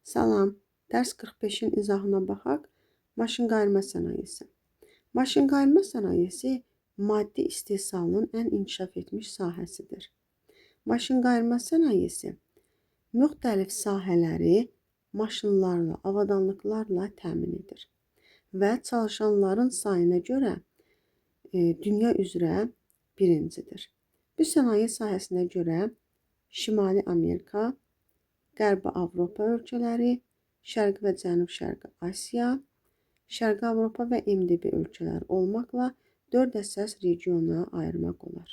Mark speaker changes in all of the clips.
Speaker 1: Salam, dərs 45-in izahına baxaq. Maşınqayırma sənayesi. Maşınqayırma sənayesi maddi istehsalının ən inkişaf etmiş sahəsidir. Maşınqayırma sənayesi müxtəlif sahələri maşınlarla, avadanlıqlarla təmin edir və çalışanların sayına görə dünya üzrə birincidir. Bu sənaye sahəsinə görə Şimali Amerika, Qərbi Avropa ölkələri, Şərqi və Cənub-Şərqi Asiya, Şərqi Avropa və MDB ölkələri olmaqla 4 əsas regiona ayırmaq olar.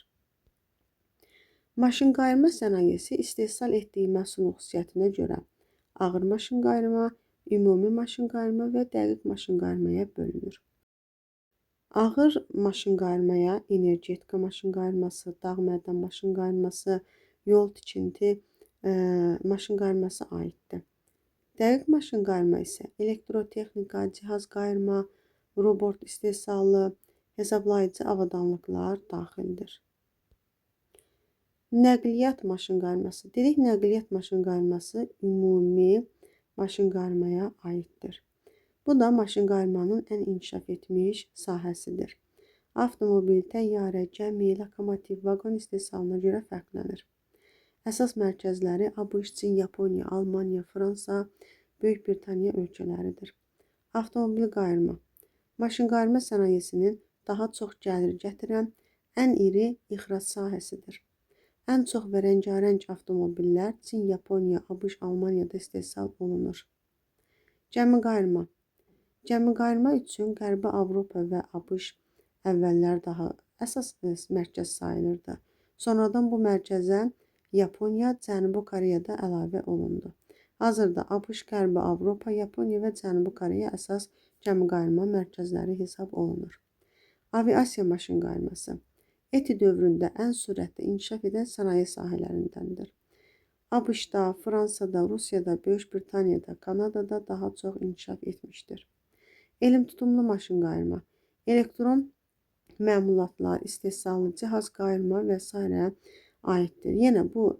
Speaker 1: Maşınqayırma sənayesi istehsal etdiyi məhsulun xüsusiyyətinə görə ağır maşınqayırma, ümumi maşınqayırma və dəqiq maşınqayırmaya bölünür. Ağır maşınqayırmaya energetika maşınqayırması, dağ mədən maşınqayırması, yol tikinti maşınqayırması aiddir. Dəqiq maşınqayırma isə elektrotexnika, cihaz qayırma, robot istehsalı, hesablayıcı avadanlıqlar daxildir. Nəqliyyat maşınqayırması. Dedik, nəqliyyat maşınqayırması ümumi maşınqayırmaya aiddir. Bu da maşınqayırmanın ən inkişaf etmiş sahəsidir. Avtomobil, təyyarə, gəmi, lokomotiv, vaqon istehsalına görə fərqlənir. Əsas mərkəzləri ABŞ, Çin, Yaponiya, Almaniya, Fransa, Böyük Britaniya ölkələridir. Avtomobil qayırma. Maşınqayırma sənayesinin daha çox gəlir gətirən ən iri ixrac sahəsidir. Ən çox və rəngarəng avtomobillər Çin, Yaponiya, ABŞ, Almaniyada istehsal olunur. Gəmi qayırma. Gəmi qayırma üçün Qərbi Avropa və ABŞ əvvəllər daha əsas mərkəz sayılırdı. Sonradan bu mərkəzə Yaponiya, Cənubi Koreyada əlavə olundu. Hazırda ABŞ, Qərbi Avropa, Yaponiya və Cənubi Koreya əsas gəmiqayırma mərkəzləri hesab olunur. Aviasiya maşınqayırması ETİ dövründə ən sürətli inkişaf edən sənaye sahələrindəndir. ABŞ-da, Fransada, Rusiyada, Böyük Britaniyada, Kanadada daha çox inkişaf etmişdir. Elm tutumlu maşınqayırma, elektron məmulatlar, istehsalı, cihaz qayırma və s. aiddir. Yenə bu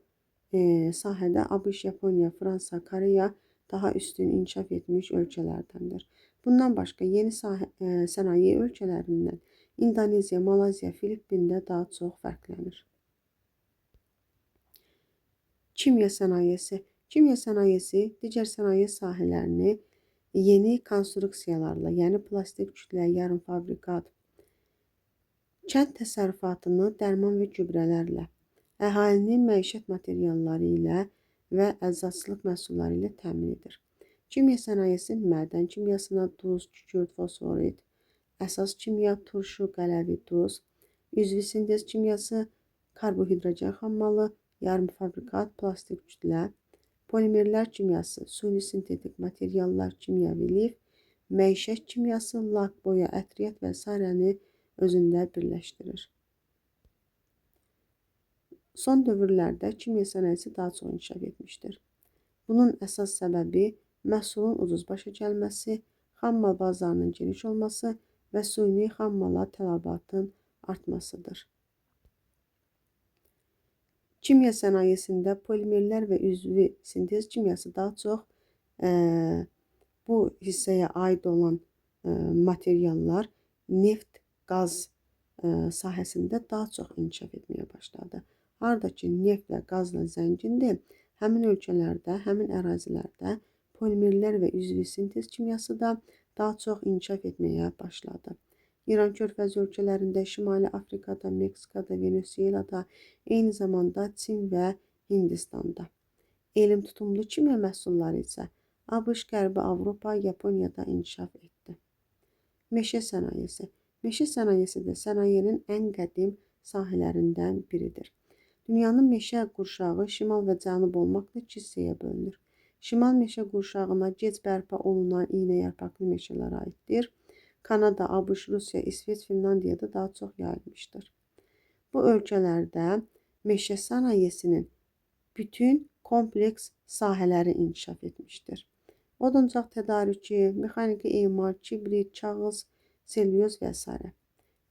Speaker 1: sahədə ABŞ, Yaponiya, Fransa, Koreya daha üstün inkişaf etmiş ölkələrdəndir. Bundan başqa yeni sənaye ölkələrindən İndoneziya, Malayziya, Filippində daha çox fərqlənir. Kimya sənayesi. Kimya sənayesi digər sənaye sahələrini yeni konstruksiyalarla, yəni plastik kütlə, yarımfabrikat, kənd təsərrüfatını dərman və gübrələrlə, əhalini məişət materialları ilə və əczaçılıq məhsulları ilə təmin edir. Kimya sənayesi mədən kimyasına duz, kükürt, fosforit, əsas kimya, turşu, qələvi, duz, üzvi sintez kimyası, karbohidrogen xammalı, yarımfabrikat, plastik kütlə, polimerlər kimyası, suni sintetik materiallar, kimyəvi lif, məişət kimyası, lak, boya, ətriyyat və sairəni özündə birləşdirir. Son dövrlərdə kimya sənayesi daha çox inkişaf etmişdir. Bunun əsas səbəbi məhsulun ucuz başa gəlməsi, xammal bazarının geniş olması və süni xammala tələbatın artmasıdır. Kimya sənayesində polimerlər və üzvi sintez kimyası daha çox bu hissəyə aid olan materiallar neft, qaz sahəsində daha çox inkişaf etməyə başladı. Harada ki, neft və qazla zəngindir, həmin ölkələrdə, həmin ərazilərdə polimerlər və üzvi sintez kimyası da daha çox inkişaf etməyə başladı. İran körfəzi ölkələrində, Şimali Afrikada, Meksikada, Venesuelada, eyni zamanda Çin və Hindistanda. Elm tutumlu kimya məhsulları isə ABŞ, Qərbi Avropa, Yaponiyada inkişaf etdi. Meşə sənayesi. Meşə sənayesi də sənayenin ən qədim sahələrindən biridir. Dünyanın meşə qurşağı şimal və cənub olmaqla iki hissəyə bölünür. Şimal meşə qurşağına gec bərpa olunan iynə yarpaqlı meşələr aiddir. Kanada, ABŞ, Rusiya, İsveç, Finlandiyada daha çox yayılmışdır. Bu ölkələrdə meşə sənayesinin bütün kompleks sahələri inkişaf etmişdir. Oduncaq tədarükü, mexaniki emal, kibrit, kağız, selüloz və s.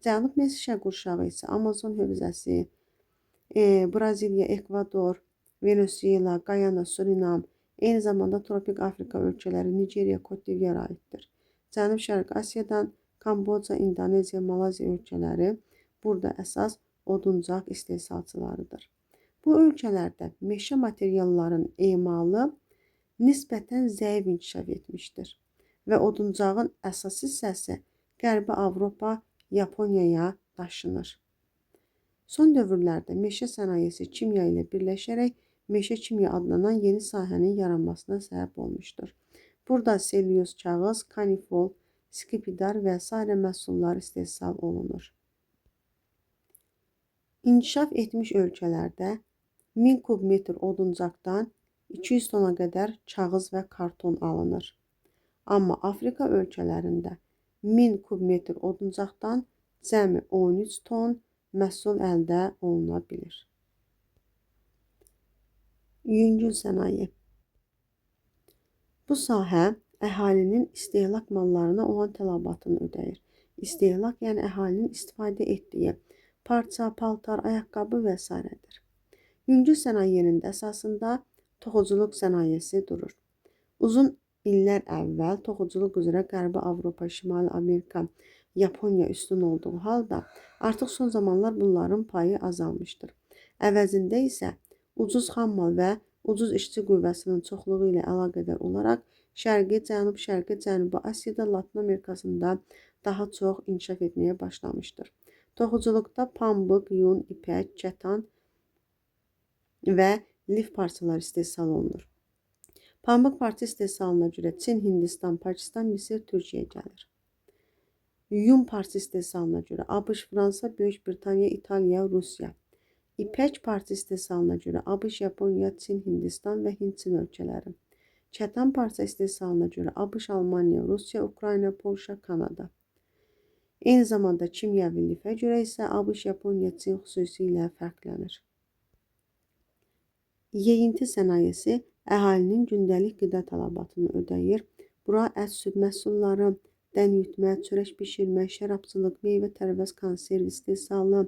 Speaker 1: Cənub meşə qurşağı isə Amazon hövzəsi, Braziliya, Ekvador, Venesuela, Gayana, Surinam, Eyni zamanda tropik Afrika ölkələri Nigeriya, Kot-d'Ivuara aiddir. Cənub-Şərq Asiyadan Kamboca, İndoneziya, Malayziya ölkələri burada əsas oduncaq istehsalçılarıdır. Bu ölkələrdə meşə materiallarının emalı nisbətən zəif inkişaf etmişdir və oduncağın əsas hissəsi Qərbi Avropa, Yaponiyaya daşınır. Son dövrlərdə meşə sənayesi kimya ilə birləşərək meşə kimya adlanan yeni sahənin yaranmasına səbəb olmuşdur. Burada sellyuloz kağız, kanifol, skipidar və sairə məhsullar istehsal olunur. İnkişaf etmiş ölkələrdə 1000 kubmetr oduncaqdan 200 tona qədər kağız və karton alınır. Amma Afrika ölkələrində 1000 kubmetr oduncaqdan cəmi 13 ton məhsul əldə oluna bilir. Yüngül sənaye. Bu sahə əhalinin istehlak mallarına olan tələbatını ödəyir. İstehlak, yəni əhalinin istifadə etdiyi parça, paltar, ayaqqabı və s. Yüngül sənayenin də əsasında toxuculuq sənayesi durur. Uzun illər əvvəl toxuculuq üzrə Qərbi Avropa, Şimali Amerika, Yaponiya üstün olduğu halda artıq son zamanlar bunların payı azalmışdır. Əvəzində isə ucuz xammal və ucuz işçi qüvvəsinin çoxluğu ilə əlaqədar olaraq Şərqi, Cənub-Şərqi, Cənubi Asiyada, Latın Amerikasında daha çox inkişaf etməyə başlamışdır. Toxuculuqda pambıq, yun, ipək, kətan və lif parçaları istehsal olunur. Pambıq parça istehsalına görə Çin, Hindistan, Pakistan, Misir, Türkiyə gəlir. Yun parça istehsalına görə ABŞ, Fransa, Böyük Britaniya, İtaliya, Rusiya. İpək parça istehsalına görə ABŞ, Yaponiya, Çin, Hindistan və Hindçin ölkələri. Kətan parça istehsalına görə ABŞ, Almaniya, Rusiya, Ukrayna, Polşa, Kanada. Eyni zamanda kimyəvi lifə görə isə ABŞ, Yaponiya, Çin xüsusilə fərqlənir. Yeyinti sənayesi əhalinin gündəlik qida tələbatını ödəyir. Bura ət, süd məhsulları, dən yutma, çörək bişirmə, şərabçılıq, meyvə, tərəvəz konserv istehsalı,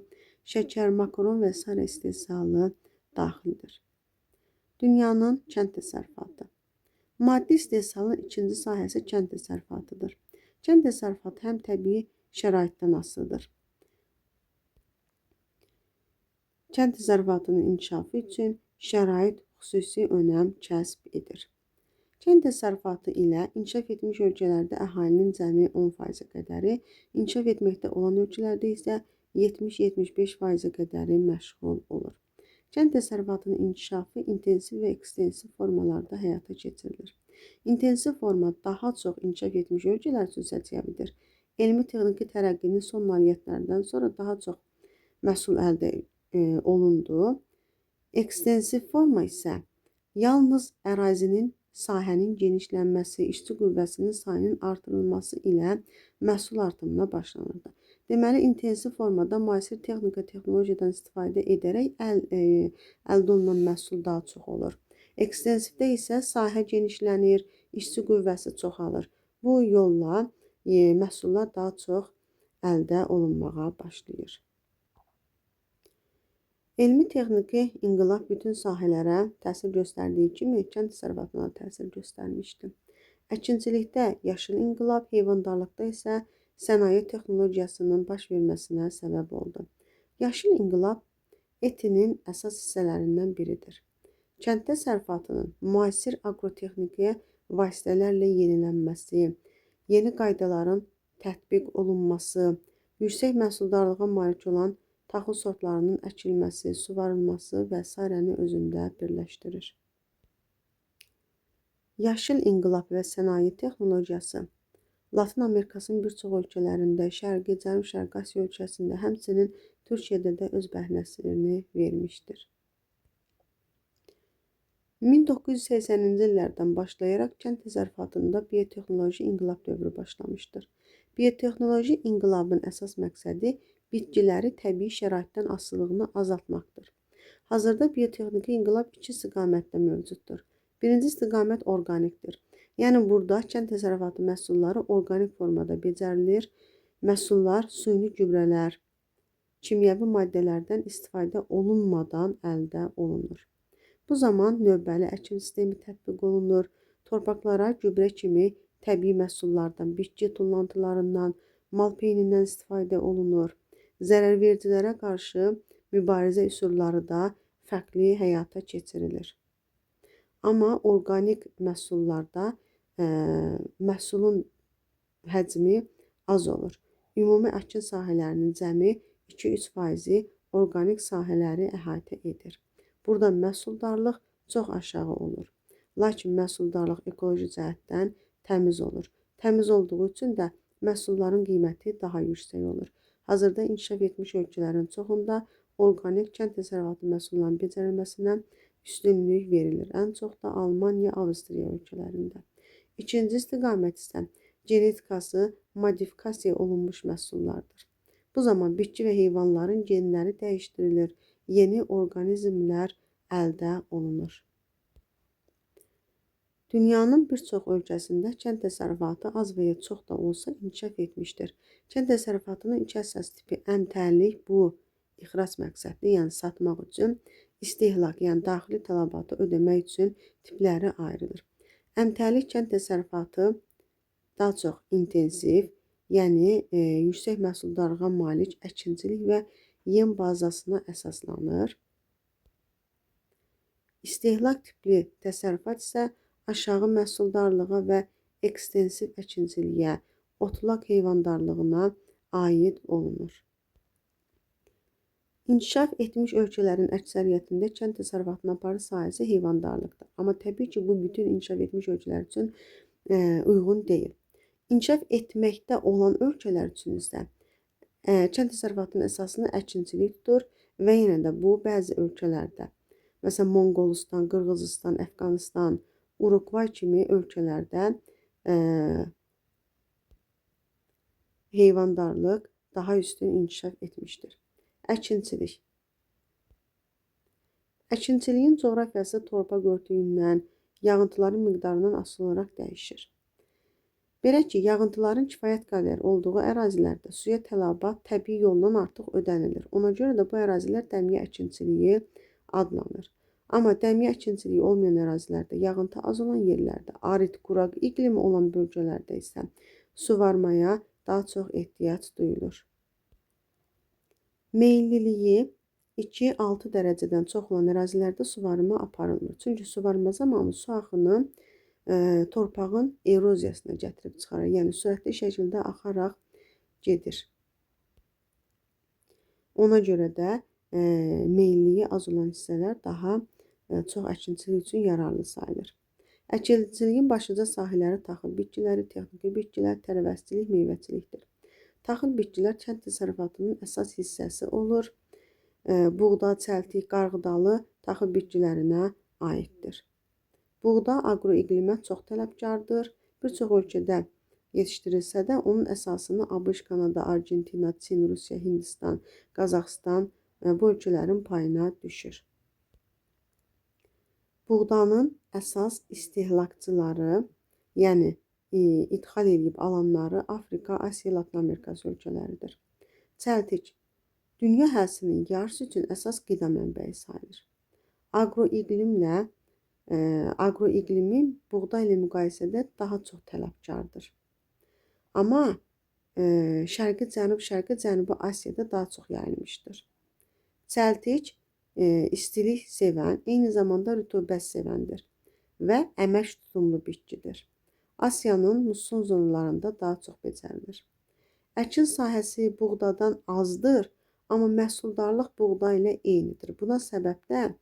Speaker 1: şəkər, makaron və sairə istehsalı daxildir. Dünyanın kənd təsərrüfatı. Maddi istehsalın ikinci sahəsi kənd təsərrüfatıdır. Kənd təsərrüfatı həm təbii şəraitdən asılıdır. Kənd təsərrüfatının inkişafı üçün şərait xüsusi önəm kəsb edir. Kənd təsərrüfatı ilə inkişaf etmiş ölkələrdə əhalinin cəmi 10%-ə qədəri, inkişaf etməkdə olan ölkələrdə isə 70-75%-ə qədəri məşğul olur. Kənd təsərrüfatının inkişafı intensiv və ekstensiv formalarda həyata keçirilir. İntensiv forma daha çox inkişaf etmiş ölkələr üçün səciyyəvidir. Elmi texniki tərəqqinin son nailiyyətlərdən sonra daha çox məhsul əldə olundu. Ekstensiv forma isə yalnız ərazinin, sahənin genişlənməsi, işçi qüvvəsinin sayının artırılması ilə məhsul artımına başlanırdı. Deməli, intensiv formada müasir texnika, texnologiyadan istifadə edərək əldə olunan məhsul daha çox olur. Ekstensivdə isə sahə genişlənir, işçi qüvvəsi çoxalır. Bu yolla məhsullar daha çox əldə olunmağa başlayır. Elmi texniki inqilab bütün sahələrə təsir göstərdiyi kimi kənd təsərrüfatına təsir göstərmişdi. Əkinçilikdə yaşıl inqilab, heyvandarlıqda isə sənaye texnologiyasının baş verməsinə səbəb oldu. Yaşıl inqilab etinin əsas hissələrindən biridir. Kənd təsərrüfatının müasir aqrotexniki vasitələrlə yenilənməsi, yeni qaydaların tətbiq olunması, yüksək məhsuldarlığa malik olan taxıl sortlarının əkilməsi, suvarılması və sairəni özündə birləşdirir. Yaşıl inqilab və sənaye texnologiyası Latın Amerikasının bir çox ölkələrində, Şərqi, Cənub-Şərqi Asiya ölkəsində, həmçinin Türkiyədə də öz bəhrəsini vermişdir. 1980-ci illərdən başlayaraq kənd təsərrüfatında biotexnoloji inqilab dövrü başlamışdır. Biotexnoloji inqilabın əsas məqsədi bitkiləri təbii şəraitdən asılılığını azaltmaqdır. Hazırda biotexniki inqilab iki istiqamətdə mövcuddur. Birinci istiqamət orqanikdir. Yəni burada kənd təsərrüfatı məhsulları orqanik formada becərilir. Məhsullar süni gübrələr, kimyəvi maddələrdən istifadə olunmadan əldə olunur. Bu zaman növbəli əkin sistemi tətbiq olunur. Torpaqlara gübrə kimi təbii məhsullardan, bitki tullantılarından, mal peynindən istifadə olunur. Zərərvericilərə qarşı mübarizə üsulları da fərqli həyata keçirilir. Amma orqanik məhsullarda məhsulun həcmi az olur. Ümumi əkin sahələrinin cəmi 2-3%-i orqanik sahələri əhatə edir. Burada məhsuldarlıq çox aşağı olur. Lakin məhsuldarlıq ekoloji cəhətdən təmiz olur. Təmiz olduğu üçün də məhsulların qiyməti daha yüksək olur. Hazırda inkişaf etmiş ölkələrin çoxunda orqanik kənd təsərrüfatı məhsullarının becərilməsinə üstünlük verilir. Ən çox da Almaniya, Avstriya ölkələrində. İkinci istiqamət isə genetikası modifikasiya olunmuş məhsullardır. Bu zaman bitki və heyvanların genləri dəyişdirilir, yeni orqanizmlər əldə olunur. Dünyanın bir çox ölkəsində kənd təsərrüfatı az və ya çox da olsa inkişaf etmişdir. Kənd təsərrüfatının iki əsas tipi əmtəlik, bu ixrac məqsədli, yəni satmaq üçün, istehlak, yəni daxili tələbatı ödəmək üçün tipləri ayrılır. Əmtəlik kənd təsərrüfatı daha çox intensiv, yəni yüksək məhsuldarlığa malik əkinçilik və yem bazasına əsaslanır. İstehlak tipli təsərrüfat isə aşağı məhsuldarlığa və ekstensiv əkinçiliyə, otlaq heyvandarlığına aid olunur. İnkişaf etmiş ölkələrin əksəriyyətində kənd təsərrüfatının aparıcı sahəsi heyvandarlıqdır. Amma təbii ki, bu bütün inkişaf etmiş ölkələr üçün uyğun deyil. İnkişaf etməkdə olan ölkələr üçün isə kənd təsərrüfatının əsasını əkinçilik tutur və yenə də bu bəzi ölkələrdə, məsələn Monqolistan, Qırğızistan, Əfqanistan, Uruqvay kimi ölkələrdə heyvandarlıq daha üstün inkişaf etmişdir. Əkinçilik. Əkinçiliyin coğrafiyası torpaq örtüyündən, yağıntıların miqdarından asılı olaraq dəyişir. Belə ki, yağıntıların kifayət qədər olduğu ərazilərdə suya tələbat təbii yolla artıq ödənilir. Ona görə də bu ərazilər dəmiyə əkinçiliyi adlanır. Amma dəmiyə əkinçiliyi olmayan ərazilərdə, yağıntı az olan yerlərdə, arid, quraq iqlimi olan bölgələrdə isə suvarmaya daha çox ehtiyac duyulur. Meyilliliyi 2-6 dərəcədən çox olan ərazilərdə suvarma aparılmır. Çünki suvarma zamanı su axını torpağın eroziyasına gətirib çıxarır. Yəni sürətli şəkildə axaraq gedir. Ona görə də meyilliyi az olan hissələr daha çox əkinçilik üçün yararlı sayılır. Əkinçiliyin başlıca sahələri taxıl bitkiləri, texniki bitkilər, tərəvəzçilik, meyvəçilikdir. Taxıl bitkilər kənd təsərrüfatının əsas hissəsi olur. Buğda, çəltik, qarğıdalı taxıl bitkilərinə aiddir. Buğda aqroiqlimə çox tələbkardır. Bir çox ölkədə yetişdirilsə də onun əsasını ABŞ, Kanada, Argentina, Çin, Rusiya, Hindistan, Qazaxıstan bu ölkələrin payına düşür. Buğdanın əsas istehlakçıları, yəni idxal edib alanları Afrika, Asiya, Latın Amerikası ölkələridir. Çəltik dünya əhalisinin yarısı üçün əsas qida mənbəyi sayılır. Aqroiqlimi buğda ilə müqayisədə daha çox tələbkardır. Amma şərqi, cənub, şərqi, cənubi Asiyada daha çox yayılmışdır. Çəltik istilik sevən, eyni zamanda rütubət sevəndir və əmək tutumlu bitkidir. Asiyanın muson zonalarında daha çox becərilir. Əkin sahəsi buğdadan azdır, amma məhsuldarlıq buğda ilə eynidir. Buna səbəb də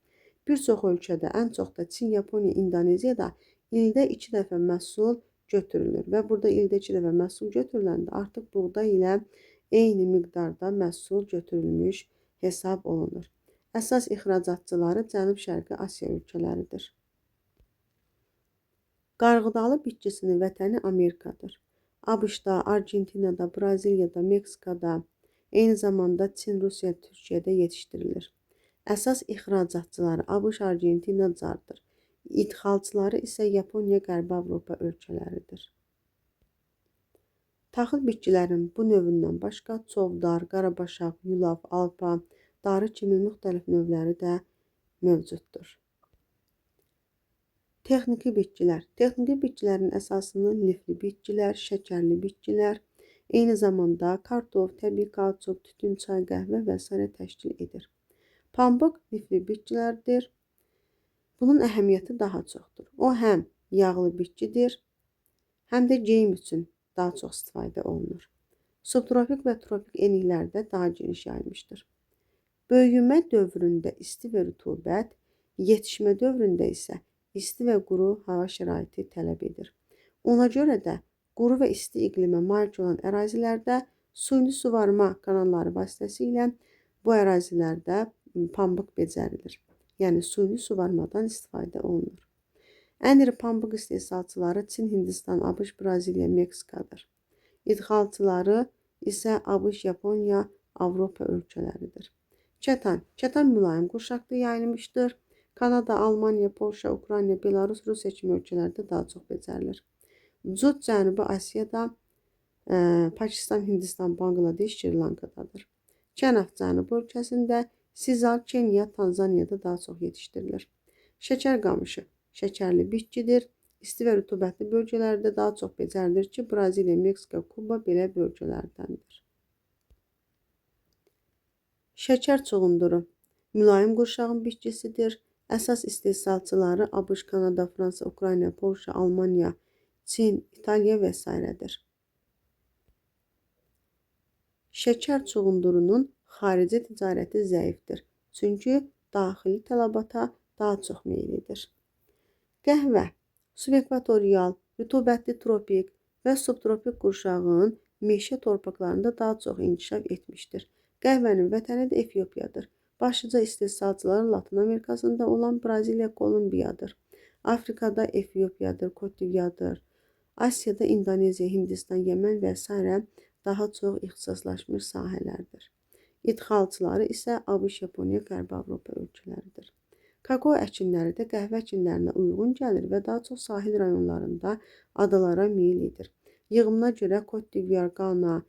Speaker 1: bir çox ölkədə, ən çox da Çin, Yaponiya, İndoneziyada ildə 2 dəfə məhsul götürülür və burada ildə 2 dəfə məhsul götürüləndə artıq buğda ilə eyni miqdarda məhsul götürülmüş hesab olunur. Əsas ixracatçıları Cənub-Şərqi Asiya ölkələridir. Qarğıdalı bitkisinin vətəni Amerikadır. ABŞ-da, Argentinada, Braziliyada, Meksikada, eyni zamanda Çin, Rusiya, Türkiyədə yetişdirilir. Əsas ixracatçıları ABŞ, Argentina, Cardır. İdxalçıları isə Yaponiya, Qərbi Avropa ölkələridir. Taxıl bitkilərinin bu növündən başqa çovdar, qarabaşaq, yulaf, alpa, darı kimi müxtəlif növləri də mövcuddur. Texniki bitkilər. Texniki bitkilərin əsasını lifli bitkilər, şəkərli bitkilər, eyni zamanda kartof, təbii kauçuk, tütün, çay, qəhvə və s. təşkil edir. Pambıq lifli bitkilərdir. Bunun əhəmiyyəti daha çoxdur. O həm yağlı bitkidir, həm də geyim üçün daha çox istifadə olunur. Subtropik və tropik enliklərdə daha geniş yayılmışdır. Böyümə dövründə isti və rütubət, yetişmə dövründə isə isti və quru hava şəraiti tələb edir. Ona görə də quru və isti iqlimə malik olan ərazilərdə suylu suvarma kanalları vasitəsilə bu ərazilərdə pambıq becərilir. Yəni suylu suvarmadan istifadə olunur. Ən iri pambıq istehsalçıları Çin, Hindistan, ABŞ, Braziliya, Meksikadır. İdxalçıları isə ABŞ, Yaponiya, Avropa ölkələridir. Kətan. Kətan mülayim qurşaqda yayılmışdır. Kanada, Almaniya, Polşa, Ukrayna, Belarus, Rusiya kimi ölkələrdə daha çox becərilir. Cud Cənubi Asiyada, Pakistan, Hindistan, Bangladeş, Şri Lankadadır. Kənaf Cənubi ölkəsində, Sizal, Kenya, Tanzaniyada daha çox yetişdirilir. Şəkər qamışı şəkərli bitkidir. İsti və rütubətli bölgələrdə daha çox becərilir ki, Braziliya, Meksika, Kuba belə bölgələrdəndir. Şəkər çuğunduru mülayim qurşağın bitkisidir. Əsas istehsalçıları ABŞ, Kanada, Fransa, Ukrayna, Polşa, Almaniya, Çin, İtaliya və s. Şəkər çuğundurunun xarici ticarəti zəifdir. Çünki daxili tələbata daha çox meyil edir. Qəhvə subekvatorial, rütubətli tropik və subtropik qurşağın meşə torpaqlarında daha çox inkişaf etmişdir. Qəhvənin vətəni də Efiopiyadır. Başlıca istehsalçıları Latın Amerikasında olan Braziliya, Kolumbiyadır. Afrikada Efiopiyadır, Kotdivyadır. Asiyada İndoneziya, Hindistan, Yəmən və s. daha çox ixtisaslaşmış sahələrdir. İdxalçıları isə ABŞ, Yaponiya, Qərbi Avropa ölkələridir. Kakao əkinləri də qəhvə əkinlərinə uyğun gəlir və daha çox sahil rayonlarında adalara meyil edir. Yığımına görə Kotdivyar, Qana,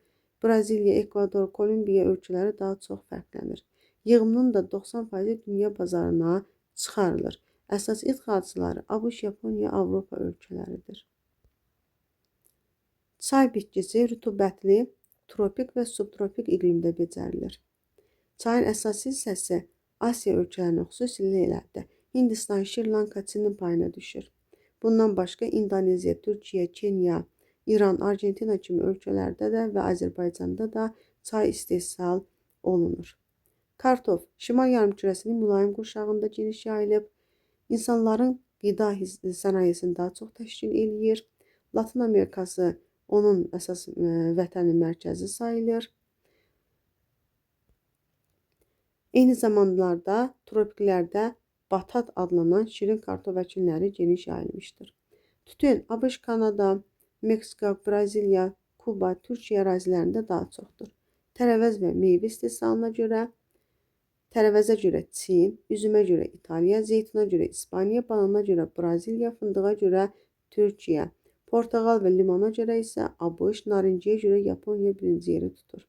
Speaker 1: Braziliya, Ekvador, Kolumbiya ölkələri daha çox fərqlənir. Yığımının da 90% dünya bazarına çıxarılır. Əsas idxalçıları ABŞ, Yaponiya, Avropa ölkələridir. Çay bitkisi rütubətli, tropik və subtropik iqlimdə becərilir. Çayın əsas hissəsi Asiya ölkələrinə, xüsusilə də Hindistan, Şri Lanka, Çinin payına düşür. Bundan başqa İndoneziya, Türkiyə, Kenya, İran, Argentina kimi ölkələrdə də və Azərbaycanda da çay istehsal olunur. Kartof şimal yarımkürəsinin mülayim qurşağında geniş yayılıb, insanların qida sənayesini daha çox təşkil eləyir. Latın Amerikası onun əsas vətəni mərkəzi sayılır. Eyni zamanlarda tropiklərdə batat adlanan şirin kartof əkinləri geniş yayılmışdır. Tütün ABŞ, Kanada, Meksika, Braziliya, Kuba, Türkiyə ərazilərində daha çoxdur. Tərəvəz və meyvə istehsalına görə tərəvəzə görə Çin, üzümə görə İtaliya, zeytuna görə İspaniya, banana görə Braziliya, fındığa görə Türkiyə, portağal və limona görə isə ABŞ, narinciyə görə Yaponiya birinci yeri tutur.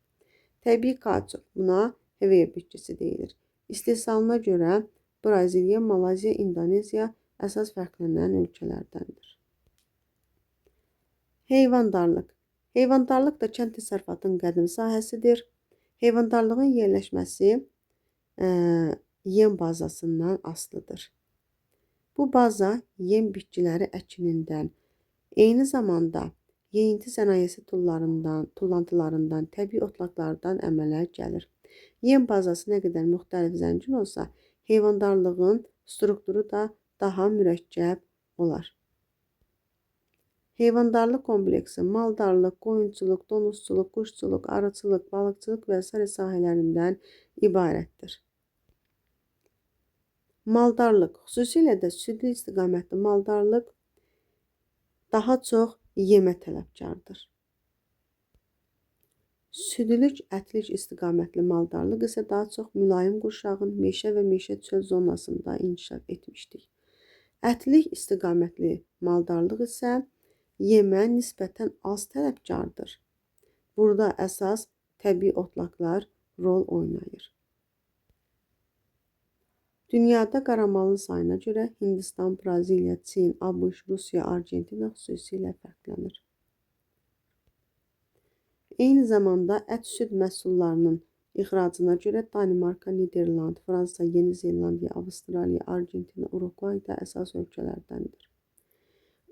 Speaker 1: Təbii kauçuk buna heveya bitkisi deyilir. İstehsalına görə Braziliya, Malayziya, İndoneziya əsas fərqlənən ölkələrdəndir. Heyvandarlıq. Heyvandarlıq da kənd təsərrüfatının qədim sahəsidir. Heyvandarlığın yerləşməsi yem bazasından asılıdır. Bu baza yem bitkiləri əkinindən, eyni zamanda yeyinti sənayesi tullantılarından, təbii otlaqlardan əmələ gəlir. Yem bazası nə qədər müxtəlif zəngin olsa, heyvandarlığın strukturu da daha mürəkkəb olar. Heyvandarlıq kompleksi maldarlıq, qoyunçuluq, donuzçuluq, quşçuluq, arıçılıq, balıqçılıq və sair sahələrindən ibarətdir. Maldarlıq, xüsusilə də südlü istiqamətli maldarlıq daha çox yemə tələbkardır. Südlük, ətlik istiqamətli maldarlıq isə daha çox mülayim qurşağın meşə və meşə çöl zonasında inkişaf etmişdir. Ətlik istiqamətli maldarlıq isə yemə nisbətən az tələbkardır. Burada əsas təbii otlaqlar rol oynayır. Dünyada qaramalın sayına görə Hindistan, Braziliya, Çin, ABŞ, Rusiya, Argentina xüsusilə fərqlənir. Eyni zamanda ət-süd məhsullarının ixracına görə Danimarka, Niderland, Fransa, Yeni Zelandiya, Avstraliya, Argentina, Uruqvay da əsas ölkələrdəndir.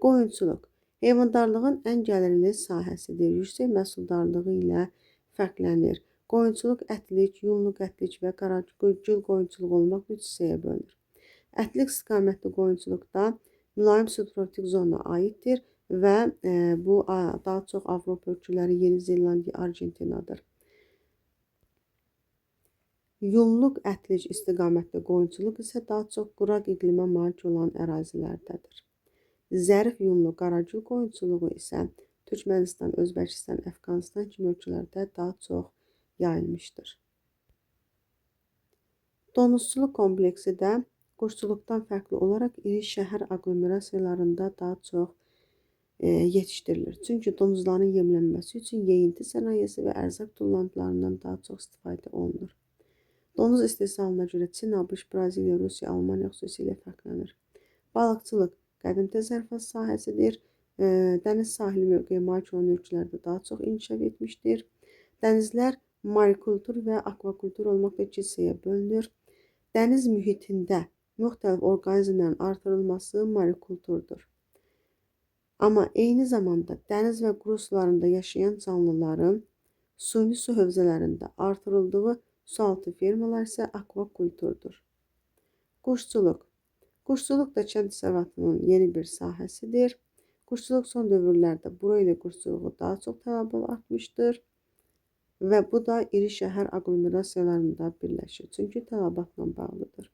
Speaker 1: Qoyunçuluq heyvandarlığın ən gəlirli sahəsidir. Yüksək məhsuldarlığı ilə fərqlənir. Qoyunçuluq ətlik, yunluq ətlik və qaragül qoyunçuluq olmaqla üç hissəyə bölünür. Ətlik istiqamətli qoyunçuluqda mülayim subtropik zona aiddir və bu daha çox Avropa ölkələri, Yeni Zelandiya, Argentinadır. Yunluq ətlik istiqamətli qoyunçuluq isə daha çox quraq iqlimə malik olan ərazilərdədir. Zərif yunlu qaragül qoyunçuluğu isə Türkmənistan, Özbəkistan, Əfqanistan kimi ölkələrdə daha çox yayılmışdır. Donuzçuluq kompleksi də quşçuluqdan fərqli olaraq iri şəhər aqlomerasiyalarında daha çox yetişdirilir. Çünki donuzların yemlənməsi üçün yeyinti sənayesi və ərzaq tullantılarından daha çox istifadə olunur. Donuz istehsalına görə Çin, ABŞ, Braziliya, Rusiya, Almaniya xüsusilə fərqlənir. Balıqçılıq qədim təsərrüfat sahəsidir. Dəniz sahili mövqeyə malik olan ölkələrdə daha çox inkişaf etmişdir. Dənizlər marikultur və akvakultur olmaqla iki hissəyə bölünür. Dəniz mühitində müxtəlif orqanizmlərin artırılması marikulturdur. Amma eyni zamanda dəniz və quru sularında yaşayan canlıların suni su hövzələrində artırıldığı sualtı fermalar isə akvakulturdur. Quşçuluq. Quşçuluq da kənd təsərrüfatının yeni bir sahəsidir. Quşçuluq son dövrlərdə broiler quşçuluğu daha çox tələbat artmışdır və bu da iri şəhər aqlomerasiyalarında birləşir. Çünki tələbatla bağlıdır.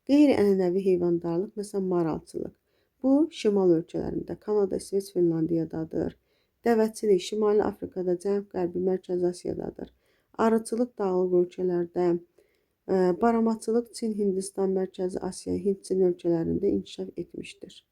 Speaker 1: Qeyri-ənənəvi heyvandarlıq, məsələn, maralçılıq. Bu, şimal ölkələrində, Kanada, İsveç, Finlandiyadadır. Dəvəçilik Şimali Afrikada, Cənub-Qərbi, Mərkəzi Asiyadadır. Arıçılıq dağlıq ölkələrdə, baramaçılıq Çin, Hindistan, Mərkəzi Asiya, Hind, Çin ölkələrində inkişaf etmişdir.